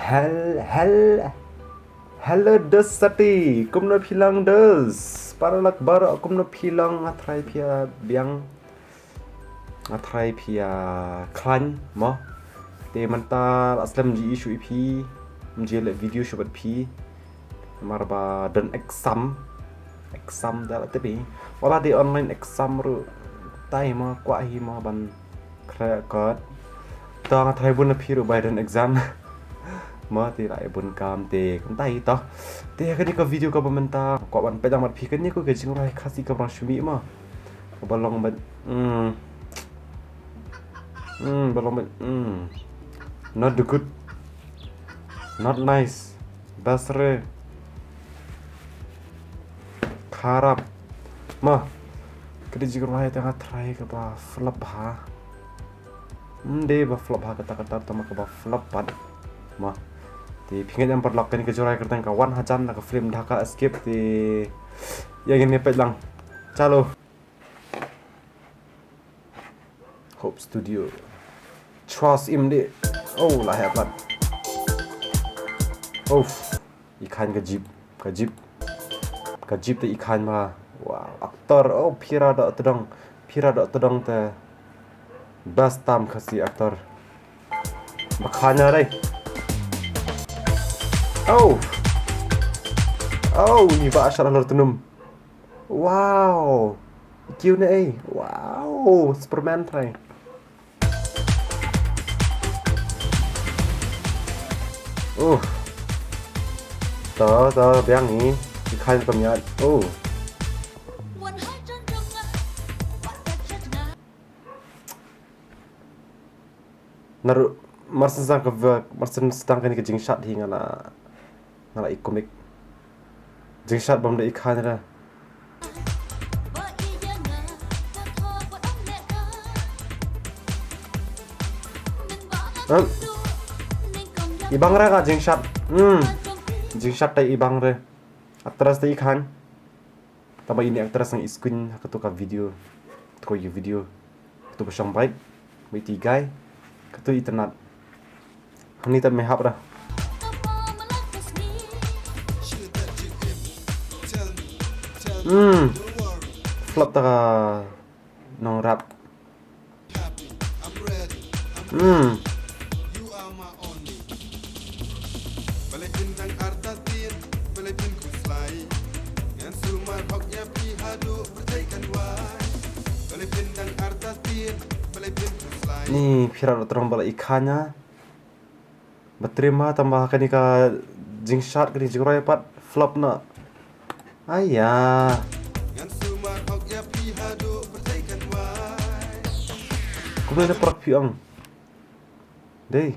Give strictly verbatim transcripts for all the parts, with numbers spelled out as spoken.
Hel hel. Hello Dos Sati, kumno phi long Dos? Paralok baroh kumno phi long? Nga tharai phi ïa biang. Nga tharai phi ïa khlaiñ mo. Te mynta la slem ji issue ïa phi. Ym ji leh video shuh bad phi. Namar ba don exam. Exam da la tepi. Wat la dei online exam ruh. Tai mo kwah hi mo ban khreh kot. Te nga tharai bun na phi ruh ba don exam. Mo te la bun kam te kumta hi to. Te kane ka video kaba mynta kwah ban peit lang bad phi kane ka jingrwai Khasi kaba rang shu mih mo. Kaba long bad mm. Mm, ba long bad mm. Not good. Not nice. Bas re. Kharap. Mo. Ka dei jingrwai te nga tharai kaba flop bha. Ym dei ba flop bha kata kata tang ma kaba flop pat. Mo. Te phi ngeit em paralok kane ka jingrwai kyrteng Ka Wan Hajan na ka film Dhaka Escape te ïa ngin ïa peit lang. Chalo. Hope Studio. Trust im de. Oh, la heh pat. Uff. I khan ka jeep, ka jeep. Ka jeep te i khan ma. Wow, actor. Oh, Phira Dohtdong. Phira Dohtdong te best tam Khasi actor. Ba khan ïa dei. Oh. Oh, ni ba ashar halor tunum. Wow. Kiu ne ei. Wow, Superman trai. Uh. To, to, biang ni. I khan kam ïa. Uh. Naru marsin sang ka, marsin sang kane ka jingshad hi nga la, nga la i kumik. Jingshad bam da i khan ra. Em. I bang re ka jingshad. Hmm. Jingshad te i bang re. Actress te i khan. Tama ini actress nang i screen ha katu ka video. Katu ka video. Katu ba shong bike. Ba i ti guy. Katu i ternat. Hani ta me hap ra. Hmm. Flop ta ka nong rap. Hmm. Ni Phira Dohtdong ba la i khan ïa. Ba trima tang ba kane ka jingshad kane jingrwai pat flop na. Aya. Kumne na prak phi ong. Dei.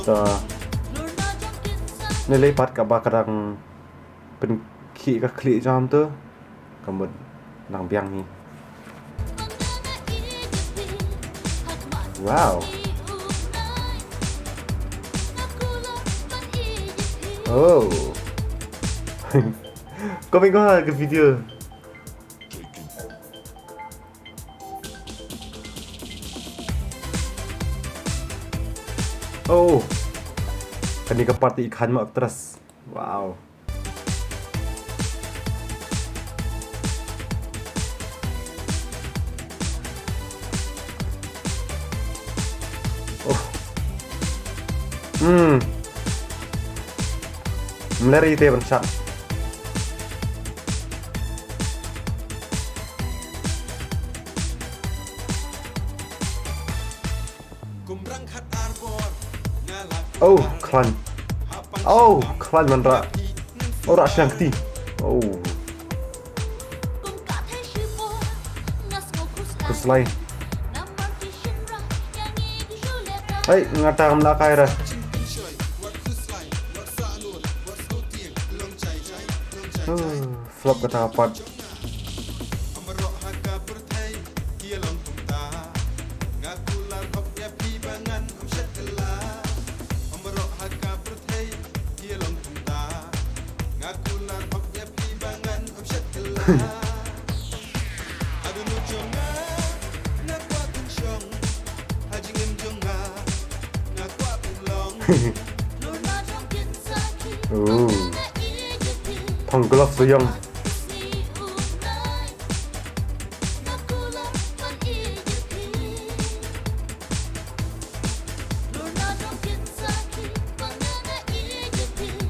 Ta. Ne lei pat kaba ka dang pynkhih ka khlieh jam tu. Ka mut nang biang hi. Wow. Oh. Coming on, good video. Oh. Kane ka party i khan ma actress. Wow. Oh. Hmm. Mleri te ban shot. Oh, klan. Oh, klan man ra. Oh, ra shang ti. Oh. Kuslai. Hey, ngata kam la kai ra. Oh, flop kata pat. Oh. Thong glove so young.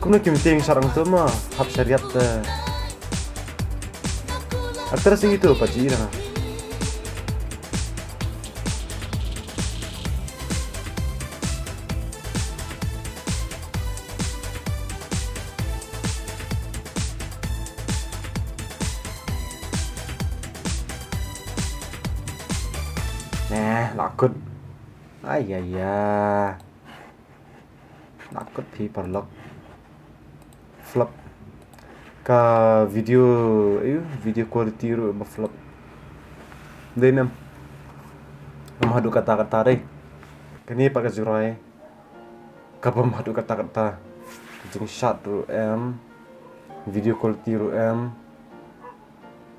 Kumno kim tieng sarang tu ma hap shariat te. Actress itu apa ji na. Nah, lakut. Ai ya ya. Lakut phi paralok. Flop. Ka video, ayu, video quality ruh ba flop. Dei nam. Nam haduh kata kata dei. Kani pa ka jurai. Ka bam haduh kata kata. Jing shot ruh em. Video quality ruh em.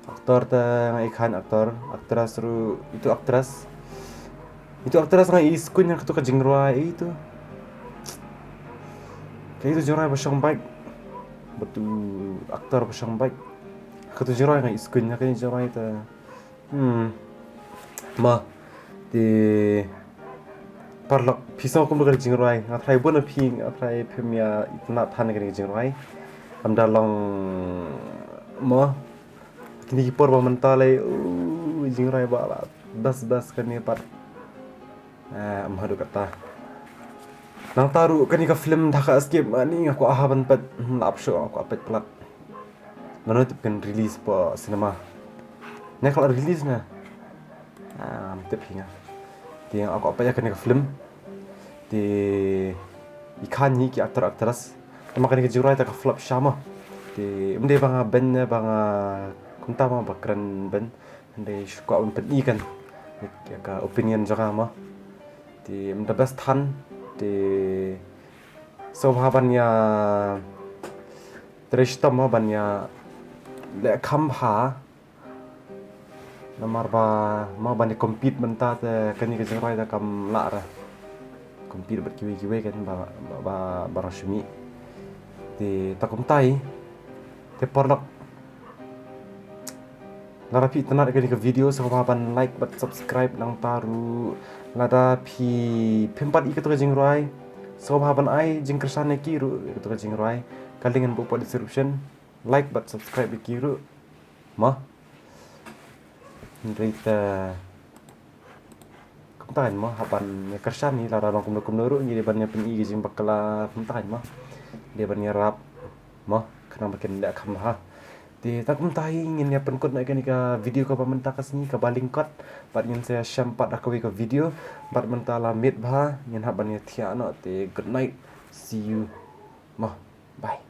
Actor te nga ikhan actor, actress ruh, itu actress. Itu actress nga iskuin ha katu ka jingrwai itu. Ka itu jingrwai ba shong bike. Batu actor ba shong bike. Katu jingrwai nga iskuin ha kani jingrwai te. Hmm. Ma. Te paralok phi song kum ka jingrwai. Nga trai bun phi, nga trai phi mia itna than ka jingrwai. Am da long ma. Kini ki por ba mynta lei, uh, jingrwai ba la best best kani pat. Eh, am haduh kata. Nangta ruh kani ka film Dhaka Escape ani nga kwah ha ban peit, hmm, lap show nga kwah peit plat. Nano tip kan release pa cinema. Ne ka la release na. Ah, am tip hi nga. Te nga kwah peit kani ka film. Te ikhan hi ki actor actress. Tama kani ka jingrwai ta ka flop sha ma. Te ym dei ba nga ben ne ba nga kumta ma ba kren ben. Ym dei shu kwah ban pyni kan. Ïa ka opinion jong nga ma. Te ym da best than. Te sngewbha ban ïa trei shitom ma ban ïa leh kham bha. Namar ba ma ban ïa compete mynta te kani ka jingrwai te kam lah re. Compete bad kiwei kiwei kan ba, ba, ba, ba rang shu mih. Te ta kumta hi. Te paralok. Lada phi itynnad ïa kani ka video sngewbha ban like bad subscribe nangta ruh. Lada phi phim pat ïa katu ka jingrwai sngewbha ban ai jingkyrshan ïa ki ruh ïa katu ka jingrwai. Ka link ngan buh pat description. Like bad subscribe ïa ki ruh. Mo. Hynrei te kumta mo hap ban ïa kyrshan ïa lada long kumno kumno ruh ngi dei ban ïa pyni ki jingbakla kumta mo. Dei ban ïarap mo khnang ba kin da kham bha. Te ta kumta hi ngin ïa pynkut noh ïa kane ka video kaba mynta ka sngi kaba lyngkot bad ngin sa ïashem pat ha kawei ka video bad mynta la miet bha ngin hap ban ïa thiah noh te good night. See you. Mo. Bye.